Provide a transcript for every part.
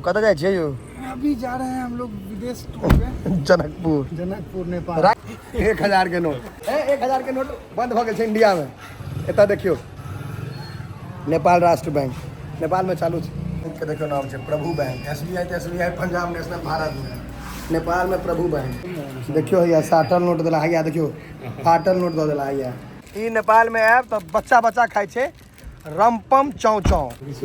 कतऽ जाइ छियै यौ? अभी जा रहे हैं हम लोग विदेश टूर पे। जनकपुर। जनकपुर, नेपाल। 1000 के नोट, ए 1000 के नोट बंद भऽ गेल छै इंडिया में। एतऽ देखियौ नेपाल राष्ट्र बैंक नेपाल में चालू छै। बैंक के देखियौ नाम छै Prabhu bank. S B I तऽ S B I Punjab national Bharat में, नेपाल में प्रभु बैंक। देखियौ हैया साटल नोट देला, हैया देखियौ फाटल नोट दऽ देला हैया। ई नेपाल में आयब तऽ बच्चा बच्चा खाइ छै रमपम चौ चौ।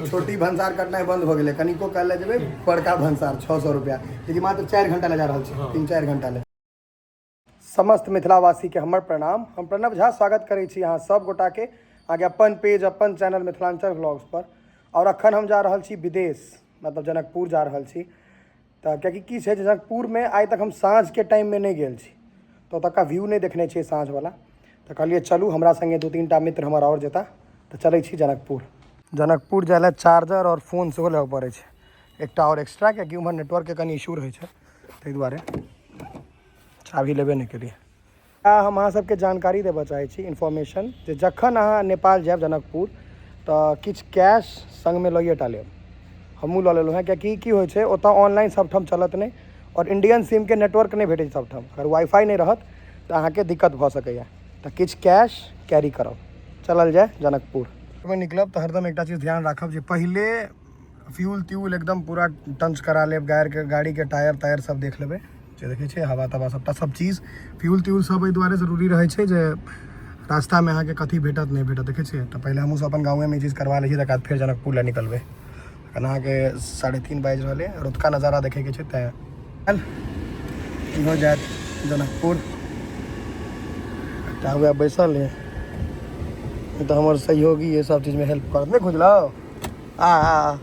छोटी भंसार कटनाइ बंद भऽ गेलै, कनिको काल लए जेबै बड़का भंसार 600 रुपया, लेकिन मात्र 4 घंटा लए जा रहल छै, 3-4 घंटा लए। समस्त मिथिलावासीके हमर प्रणाम। हम प्रणव झा स्वागत करै छी अहाँ सब गोटाके अहाँके अपन पेज अपन चैनल मिथिलांचल व्लॉग्स पर। और अखन हम जा रहल छी विदेश, मतलब जनकपुर जा रहल छी। तऽ कियाकि की छै जे जनकपुरमे आइ तक हम साँझके टाइममे नहि गेल छी, तऽ ओतुका व्यू नहि देखने छियै साँझवला। तऽ कहलियै चलू, हमरा सङ्गे 2-3 टा मित्र हमर आओर जेता, तऽ चलै छी जनकपुर। जनकपुर जाय लए चार्जर आओर फोन सेहो लेबऽ पड़ै छै एकटा आओर एक्स्ट्रा, कियाकि उम्हर नेटवर्कके कनि इश्यू रहै छै, ताहि दुआरे चाभी लेबे नहि केलियै। आ हम अहाँ सबके जानकारी देबऽ चाहै छी, इन्फॉर्मेशन, जे जखन अहाँ नेपाल जायब जनकपुर तऽ किछु कैश सङ्गमे लइए टा लेब। हमहूँ लऽ लेलहुँ हेँ, कियाकि की होइ छै ओतऽ ऑनलाइन सबठाम चलत नहि आओर इंडियन सिमके नेटवर्क नहि भेटै छै सबठाम। अगर वाईफाई नहि रहत तऽ अहाँके दिक्कत भऽ सकैए, तऽ किछु कैश कैरी करब। चलल जाय जनकपुर। मे निकलब तऽ हरदम एकटा चीज ध्यान राखब जे पहिले फ्यूल त्यूल एकदम पूरा टंच करा लेब, गाड़ीके टायर तायर सब देख लेबै, जे देखै छियै हवा तवा सबटा सब चीज फ्यूल त्यूल सब एहि दुआरे जरूरी रहै छै जे रास्तामे अहाँके कथी भेटत नहि भेटत, देखै छियै। तऽ पहिले हमहूँ सब अपन गाँवेमे ई चीज करवा लै छी, तकर बाद फेर जनकपुर लए निकलबै। एखन अहाँके 3:30 बाजि रहल अइ, रतुका नजारा देखैके छै, तैँ इहो जायत जनकपुर। एकटा हुए बैसल अइ, ई तऽ हमर सहयोगी अइ, सब चीजमे हेल्प करत। नहि खुजलौ? आ आ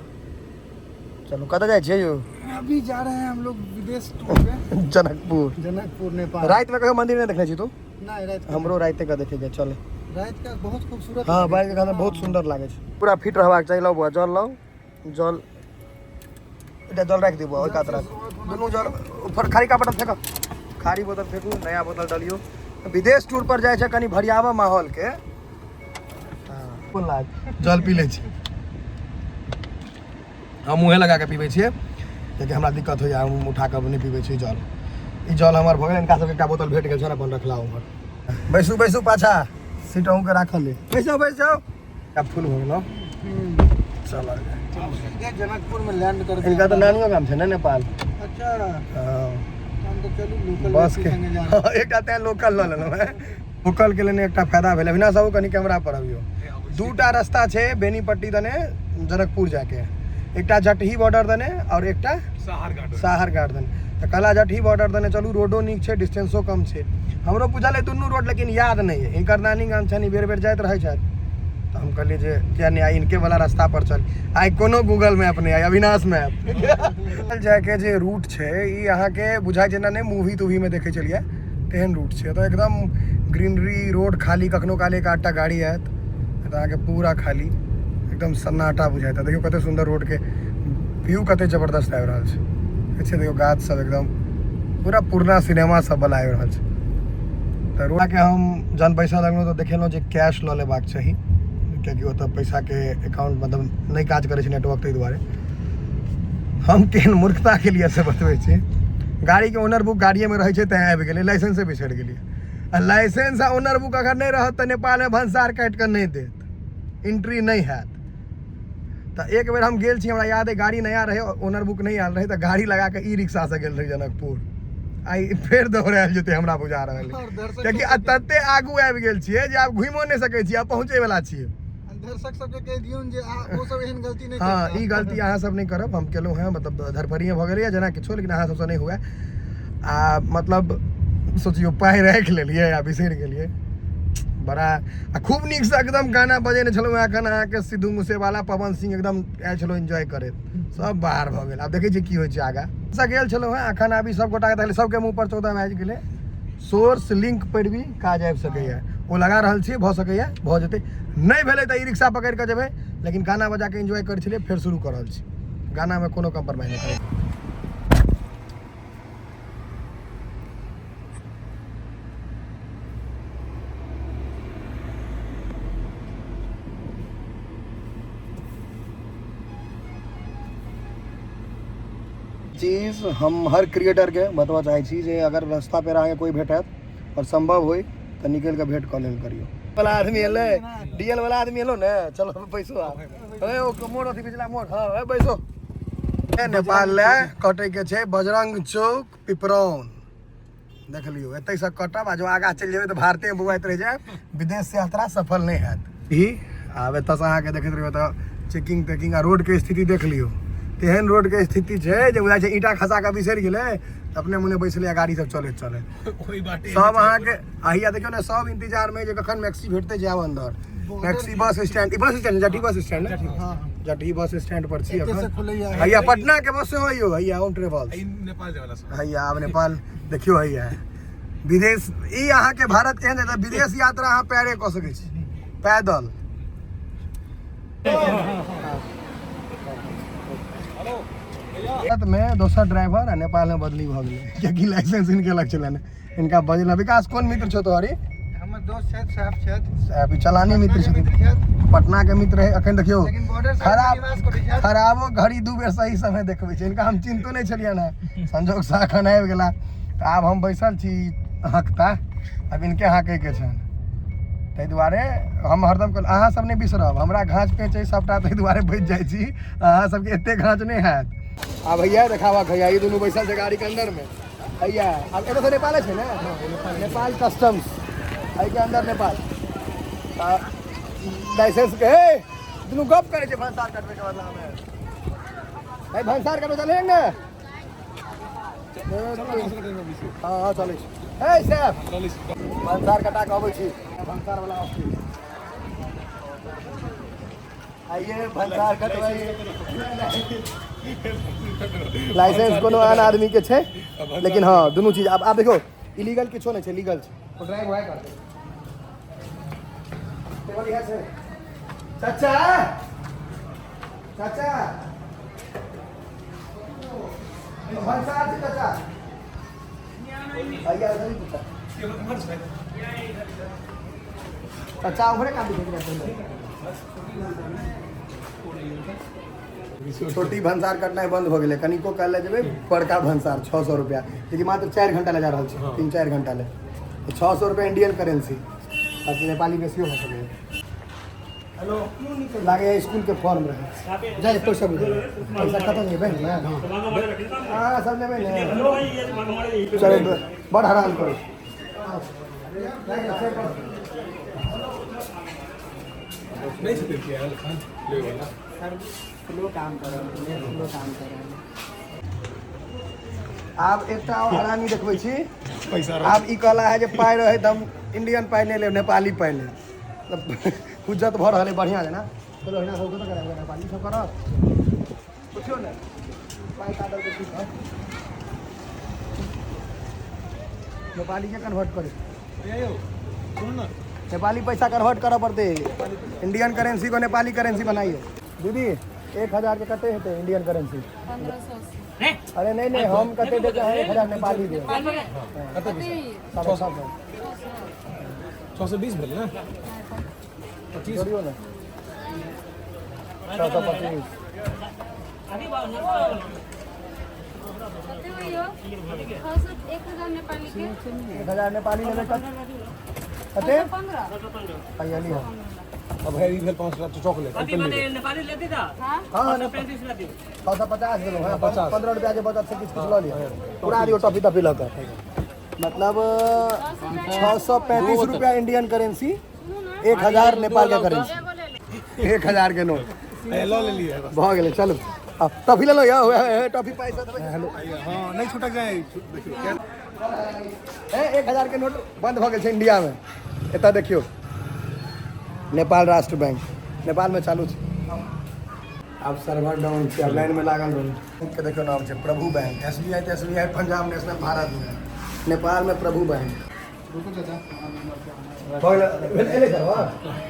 चलू, कतऽ जाइ छियै यौ? अभी जा रहे हैं हम लोग विदेश टूर पे। जनकपुर। जनकपुर, नेपाल। रातिमे कहियो मंदिर नहि देखने छी तू? नहीं, रात के। हमरो रातिे के देखे के चले। रात का बहुत खूबसूरत। हाँ, बाढ़ि के खाना बहुत सुंदर लागे छै। पूरा फिट रहबाक चाही। लौ बुआ, जल लौ, जल एकटा जल राखि दियौ बुआ, ओहि कात राख दुनू जल। ऊपर खारी का बोतल फेंक, खारी बोतल फेंकू, नया बोतल डालियो। विदेश टूर पर जाइ छै कनि भरियाबऽ माहौल के। हाँ, जल पी लै छी हम, मुँहे लगा के पीबै छियै, कियाकि हमरा दिक्कत होइए, हम उठा कऽ नहि पीबै छी जल। ई जल हमर भऽ गेल। हिनका सबके एकटा बोतल भेट गेल छनि अपन रखला उम्हर। बैसू बैसू, पाछा सीट अहूँके राखल अइ, बैसो बैस जाउ। आब फुल भऽ गेलौ, चल। सीधे जनकपुर में लैंड कर। हिनका तऽ नानियो गाम छै ने नेपाल। अच्छा। हँ। हम तो चलू लोकल बस के संगे जा रहे। एकटा तें लोकल लऽ लेलहुँ हेँ। लोकल के लेने एकटा फायदा भेल। अविनाश बाबू, कनि कैमरा पर अबियौ। दूटा रास्ता छै बेनीपट्टी दने जनकपुर जाके, एकटा जटही बॉर्डर दने और एकटा साहरघाट दने। तऽ कहला जटही बॉर्डर दने चलू, रोडो नीक छै, डिस्टेंसो कम छै। हमरो बुझल अइ दुनू रोड, लेकिन याद नहि अइ। हिनकर नानी गाम छनि, ई बेर बेर जाइत रहै छथि, तऽ हम कहलियै जे किया नहि आइ इनके वाला रास्ता पर चल। आइ कोनो गूगल मैप नहि, आइ अविनाश मैप। जायके जे रूट छै ई अहाँके बुझाइ जेना नहि मूवी तूवीमे देखै छलियै तेहन रूट छै। तऽ एकदम ग्रीनरी, रोड खाली, कखनो काल एक आधटा गाड़ी आयत, तऽ अहाँके पूरा खाली, एकदम सन्नाटा बुझाइत। देखियौ कते सुन्दर रोडके व्यू, कते जबरदस्त आबि रहल छै। अच्छा, देखियौ गाछ सब एकदम पूरा पुरना सिनेमा सब वाला आबि रहल छै। तऽ रोडके हम जहन बैसऽ लगलहुँ तऽ देखेलहुँ जे कैश लऽ लेबाक चाही, कियाकि ओतऽ पैसाके अकाउंट मतलब नहि काज करै छै नेटवर्क, ताहि दुआरे। हम केहन मूर्खता के लिए से बतबै छी। गाड़ीके ओनर बुक गाड़िएमे रहै छै, तैँ आबि गेलै, लाइसेंसे बिसरि गेलियै। आ लाइसेंस आ ओनर बुक अगर नहि रहत तऽ नेपालमे भनसार काटि कऽ नहि देत, एंट्री नहि हैत। तऽ एक बेर हम गेल छी, हमरा याद अइ, गाड़ी नया रहै, ओनर बुक नहि आयल रहै, तऽ गाड़ी लगा कऽ ई रिक्शासँ गेल रही जनकपुर। आइ फेर दोहरायल जेतै हमरा बुझा रहल अइ, कियाकि तते आगू आबि गेल छियै जे आब घुमिओ नहि सकै छियै, आब पहुँचैवला छियै। दर्शक सबके कहि दियौन जे ओ सब एहन गलती नहि। हँ, ई गलती अहाँ सब नहि करब। हम केलहुँ हेँ, मतलब धड़फड़िए भऽ गेलैए जेना किछो, लेकिन अहाँ सबसँ नहि हुए। आ मतलब सोचियौ, पाइ राखि लेलियै आ बिसरि गेलियै। बड़ा आ खूब नीकसँ एकदम गाना बजेने छलहुँ हेँ एखन अहाँके सिद्धू मूसेवाला, पवन सिंह, एकदम आयल छलहुँ एन्जॉय करैत, सब बाहर भऽ गेल। आब देखै छियै की होइ छै आगाँ। से गेल छलहुँ हेँ, एखन आबि सब गोटाके देखलियै, सबके मुँह पर 14 बाजि गेलै। सोर्स लिंक पर भी काज आबि सकैए, ओ लगा रहल छियै, भऽ सकैए भऽ जेतै। नहि भेलै तऽ ई रिक्शा पकड़ि कऽ जेबै, लेकिन गाना बजा कऽ एन्जॉय करै छलियै, फेर शुरू कऽ रहल छी। गानामे कोनो कम्प्रोमाइज नहि करै। चीज हम हर क्रिएटरके बतबऽ चाहै छी जे अगर रस्ता पेरा अहाँके कोइ भेटत आओर सम्भव होइ तऽ निकलि कऽ भेँट कऽ लेल करियौ। वाला आदमी एलै, डीएल वाला आदमी एलो ने, चलो बैसो आब। ए ओ मोड़ अथी पिछला मोड़, हँ ए बैसो। ए नेपाल ले कटै के छै बजरंग चौक पिपरौन, देख लियौ एतै से कटब आ जो आगाँ चलि जेबै तऽ भारते मे बौआइत रहि जायब, विदेश यात्रा सफल नहि हैत। ई आब एतऽसँ अहाँके देखैत रहबै तऽ चेकिंग तेकिंग आ रोडके स्थिति देख लियौ, तेहन रोडके स्थिति छै जे बुझाइ छै ईंटा खसा कऽ बिसरि गेलै तऽ अपने मुने बैसलै आ गाड़ी सब चलैत चलैत सब अहाँके आहिया देखियौ ने, सब इंतजार में जे कखन मैक्सी भेटतै जायब अंदर। मैक्सी बस स्टैंड, ई बस स्टैंड जटी बस स्टैंड ने? जटी बस स्टैंड पर छी एतऽ से अखन। खुलैया। हैया पटना के बस सेहो यौ, हैया ओम ट्रेवल्स। ई नेपाल जाय वाला सब। हैया आब नेपाल देखियौ, हैया विदेश, ई अहाँके भारत केहन छै तऽ विदेश यात्रा अहाँ पैरे कऽ सकै छी, पैदल। भारत में दोसर ड्राइवर आ नेपाल में बदली भऽ गेलै, कियाकि लाइसेंस इनके लग छलनि। इनका बजला विकास कोन मित्र छौ तोहरी? हमर दोस्त छथि, साहब छथि। अभी चलानी मित्र पटना के छथिन। मित्र छथि। पटना के मित्र है। अखन देखियौ लेकिन बॉर्डर साइड खराब निवास करै छथि। खराबो घड़ी दू बेर सही समय देखबै छै। इनका हम चिन्हतो नहि छलियनि हेँ, संजोगसँ अखन आबि गेला तऽ आब हम बैसल छी हँकता, आब इनके हाँकैके छनि। ताहि दुआरे हम हरदम कहल अहाँ सब नहि बिसरब, हमरा घाँच पेंच अइ सबटा, ताहि दुआरे बचि जाइ छी, अहाँ सबके एते घाँच नहि हैत। आब भैया देखाबक हैया, ई दुनू बैसल छै गाड़ीके अन्दरमे। हैया आब एतऽ नेपाले छै ने, नेपाल कस्टम्स एहिके अन्दर नेपाल लाइसेंस के। हे दुनू गप करै छै भनसार कटबैके बदलामे। हे भनसार कटबै चले ने? हँ हँ चलै छै। हे साहब भनसार कटा कऽ अबै छी, भनसार वाला ऑफिस आइए। भनसार कटबै, लाइसेंस कोनो आन आदमी के छै, लेकिन हँ दुनू चीज आब देखियौ इलीगल किछो नहि छै, लीगल छै। ओ ड्राइव वएह करतै। टेबल इएह छै। चाचा चाचा भनसार छै चाचा, भैया उधर ही। चाचा उम्हरे काम दिखे। छोटी भनसार कटनाइ बन्द भऽ गेलै, कनिको काल लए जेबै बड़का भनसार 600 रुपैआ, लेकिन मात्र 4 घंटा लए जा रहल छै, 3-4 घंटा लए 600 रुपैआ इंडियन करेंसी, बाकी नेपाली बेसियो भऽ सकैए। हेलो लागैए स्कूलके फॉर्म रहै। जाइ पैसा बुझ, पैसा कतऽ जेबै बैंक मे? अहाँ सब लेबै ने? चलो बड़ हरान करू। नहि छथिन कि आयल एखन लेबे वाला? सर स्लो काम कर रहल, स्लो काम कर रहल। आब एकटा आओर हरानी देखबै छी। पैसा आब ई कहला है जे पाइ रहै तऽ हम इंडियन पाइ नहि लेब, नेपाली पाइ लेब। हुज्जत भऽ रहल है बढ़िआँ जेना। चलो हिना सब कतऽ कराएब नेपाली सब करत, पुछियौ ने पाइ काटल तऽ की कहत। नेपाली के कन्वर्ट करै यौ सुनू ने, नेपाली पैसा कन्वर्ट करऽ पड़तै, इंडियन करेंसी को नेपाली करेंसी बनाइए। दीदी 1000 के कते हेतै इंडियन करेंसी? 1580। अरे नहीं नहीं, हम कते देते हैं 1000 नेपाली दे। कते? 650। 620 भेल ने? 25। जोड़ियो ने, 625। कते होइयो 600 1000 नेपाली के? 1000 नेपाली लेबै कते? 15। भैया लिअ। अब है ई भेल 5 चॉकलेट। नेपाली लेती था। हाँ। हाँ, 35 ला दियो। 650 देलहुँ। हँ। 50। 15 रुपया के बचत से किछु किछु लऽ लिअ, पूरा दियौ टॉफी तॉफी लऽ कऽ। मतलब 635 रुपया इंडियन करेंसी, 1000 नेपाल के करेंसी, 1000 के नोट। लऽ लेलियै बस। भऽ गेलै, चलू आब टॉफी ले लो यौ। हे, टॉफी पैसा देबै। हेलो, हँ नहि छूटक जाय, देखियौ। हे 1000 के नोट बन्द भऽ गेल छै इंडियामे। एतऽ देखियौ नेपाल राष्ट्र बैंक, नेपालमे चालू छै। आब सर्वर डाउन छै, आब लाइनमे लागल रहू। के देखियौ नाम छै Prabhu bank, S B I तऽ S B I Punjab national भारतमे, नेपालमे प्रभु बैंक। रुकू चाचा। भऽ गेलै, एलै सर्वर,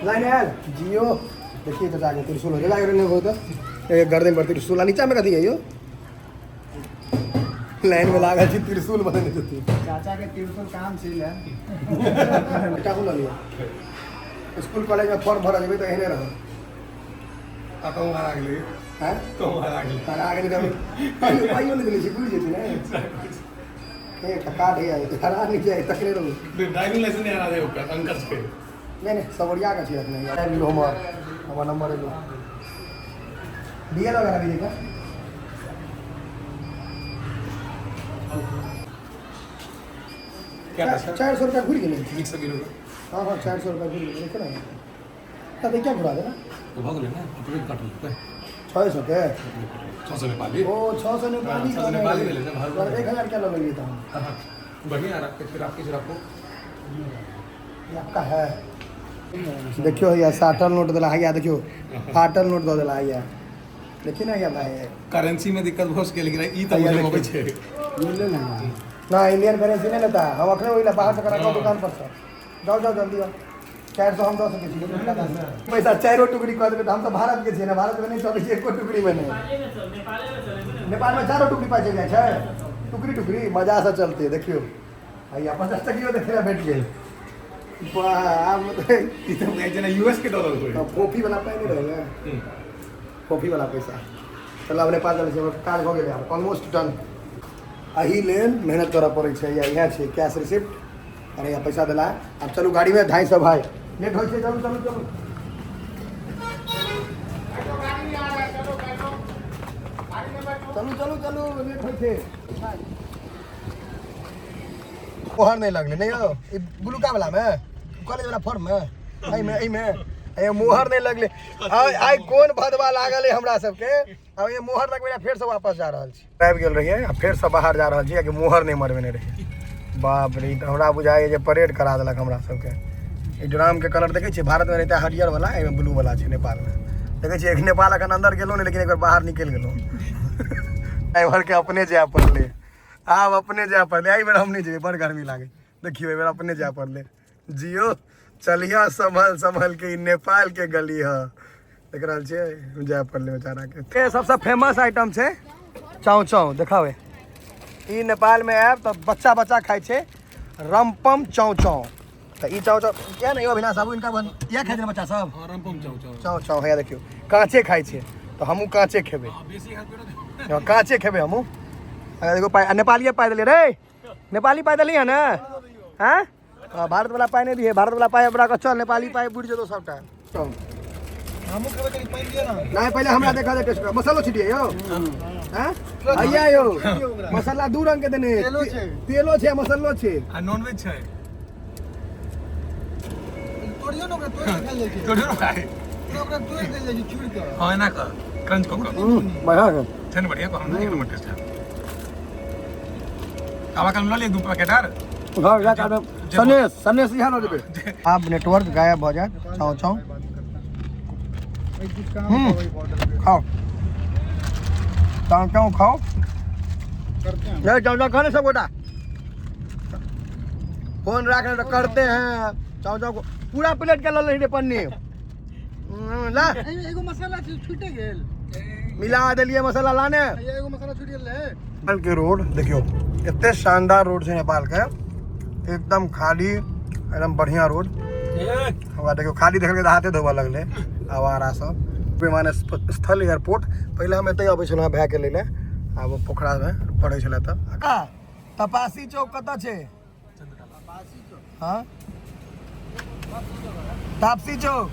लाइन आयल। जियो देखिए चाचा के त्रिशूल हो लागि रहल बहुत एक गर्दन पर त्रिशूल आ नीचामे कथी है यौ? लाइन में लागल छी, त्रिशूल बनेने छथिन। चाचा के त्रिशूल काम छै ले। एकटा लऽ लिअ। स्कूल कॉलेजमे फॉर्म भरऽ जेबै तऽ एहने रहत। आ कहूँ हरा गेलै। हैं हरा गेलै तऽ पाइयो नहि देने छी, बुझि जेतै ने। एक कार्ड है, हरा नहि जाइ तकरे रहू। ड्राइविंग लाइसेंस नहीं हरा दे ओकर अंकल के। नहीं नहीं, सवरिया का छै रखने। आबि गेलो हमर हमर नंबर एलो। डीएल वगैरह भी देखा। क्या था सर? 400 रुपया घुरि गेलै। Mix kilo. हाँ हाँ, 400 रुपया घुरि गेलै। देखो ना, तब क्या घुरा देना। तो भऽ गेलै ने, अपने काटल जेतै। 600 के 600 नेपाली। ओ 600 नेपाली। हाँ, 600 नेपाली भेलै ने, भारत। 1000 क्या लग गेलियै तहन? हाँ, बढ़िया रख के राखी राखो। ये आपका है। देखियो भैया, साटल नोट दिला है। देखियो, फाटल नोट दऽ देला है। देखिए ना भैया भाई, करेंसी में दिक्कत भऽ सकै, लेकिन ई तऽ भैया बुझै अबै देखियौ। छै। मिलले ना। ना, इंडियन करेंसी नहीं लेता है। हम अखने वही ला बाहर से करा के दुकान पर से। जाओ जाओ, जल्दी आओ। 400 हम दऽ सकै छी, लेकिन हुनका दस पैसा चारिो टुकड़ी कऽ देबै तऽ हम तऽ भारत के छियै ने, भारत में नहीं चलै छै एको टुकड़ी में नहीं। नेपाल में चारो टुकड़ी पाइ चलि जाइ छै, टुकड़ी टुकड़ी मजा से चलते। देखियो भैया, 50 टकियो देखे ला भेट गेल। वाह, आब तऽ ई तऽ बुझाइ छै ने यूएस के डॉलर होय। कॉफी वाला पाइ नहि रहै ने, कॉफी वाला पैसा। चल, आब नेपाल चलै छै, हमर काज भऽ गेलै आब ऑलमोस्ट डन। एहि लेल मेहनत करऽ पड़ै छै। या इएह छै कैश रिसिप्ट। अरे यहाँ पैसा देला। आब चलू गाड़ीमे, 250 भाइ, लेट होइ छै। चलू चलू चलू चलू चलू चलू, लेट होइ छै। मोहर नहि लगलै नहि यौ, ई ब्लूका वालामे, कॉलेज वाला फॉर्ममे, एहिमे एहिमे ए मोहर नहि लगलै। आइ आइ कोन भदवा लागल है हमरा सबके। आब ये मोहर लगबै ला फेरसँ वापस जा रहल छी। आबि गेल रहियै आ फेरसँ बाहर जा रहल छी, कियाकि मोहर नहि मरबेने रहियै। बाप रे, ई तऽ हमरा बुझाइए जे परेड करा देलक हमरा सबके। ई ड्रामके कलर देखै छियै, भारतमे रहिते हरियर वाला, एहिमे ब्लू वाला छै नेपालमे। देखै छियै, नेपाल एखन अन्दर गेलहुँ नहि, लेकिन एक बेर बाहर निकलि गेलहुँ। ड्राइवरके अपने जाय पड़लै, आब अपने जाय पड़लै। एहि बेर हम नहि जेबै, बड़ गर्मी लागै। देखियौ, एहि बेर अपने जाय पड़लै। जियो चलिह संभल संभल के, ई नेपाल के गली ह। देख रहल छियै, जाय पड़लै बेचारा के। ए सबसँ फेमस आइटम छै चाउ चाउ। देखावे, ई नेपाल में आयब तऽ बच्चा बच्चा खाइ छै रमपम चाउ चाउ। तऽ ई चाउ चाउ किया नहि यौ अविनाश बाबू, इनका बन किया खाइ छै बच्चा सब? हाँ, रमपम चाउ चाउ। चाउ चाउ हैया देखियौ, काँचे खाइ छै तऽ हमहूँ काँचे खेबै। बेसी हाथ। हँ, काँचे खेबै हमहूँ। आ एगो पाइ, आ नेपालिए पाइ देलियै रे, नेपाली पाइ देलियै ने। हँ हँ, भारत वाला पाइ नहि दिहे, भारत वाला पाइ हमरा के चल, नेपाली पाइ बुड़ि जेतौ सबटा। चल। हमहूँ खेबै, कनि पानि दिअ ने। नहीं, पहिले हमरा देखा दे टेस्ट कर। मसालो छिटिए यौ। हैं भैया यौ, मसाला दू रंग के देने। तेलो छै। तेलो छै, मसालो छै। आ नॉनवेज छै। तोड़ियौ ने ओकरा, तोड़ि के खायल जाइ छै। तोड़ियौ ने भाइ। पूरा ओकरा तोड़ि देल जाइ छै चूरि कऽ। हाँ, एना कर, क्रंच कऽ कऽ। बढ़िया छै। छै ने बढ़िया? कहलहुँ ने, एक नंबर टेस्ट है। आब एखन लऽ लिअ दू पैकेट आर। घर जा के सनेश सनेश इहाँ लऽ जेबै। आब नेटवर्क गायब भऽ जायत। चाउ चाउ। एहि कुछ काम हम्म। बॉर्डर पे खाओ, चाउ चाउ खाओ। करते हैं। नहीं, चाउ चाउ खाने सब गोटा। फोन राख रहे तो करते हैं चाउ चाउ को। पूरा प्लेट के लऽ रे पन्नी। ला। एहिमे एगो मसाला छै, छूटे गेल। मिला देलियै मसाला, लाने। भैया, एगो मसाला छूट गेल रहै। नेपाल के रोड देखियौ, एते शानदार रोड छै नेपाल के, एकदम खाली, एकदम बढ़िया रोड। हमरा देखियौ, खाली देखलकै तऽ हाथे धोबऽ लगलै आवारा सब। विमान स्थल एयरपोर्ट, पहिले हम एतै अबै छलहुँ भायके लै लए, आब ओ पोखरामे पढ़ै छलै। तऽ तपासी चौक कतऽ छै? हाँ, तापसी चौक।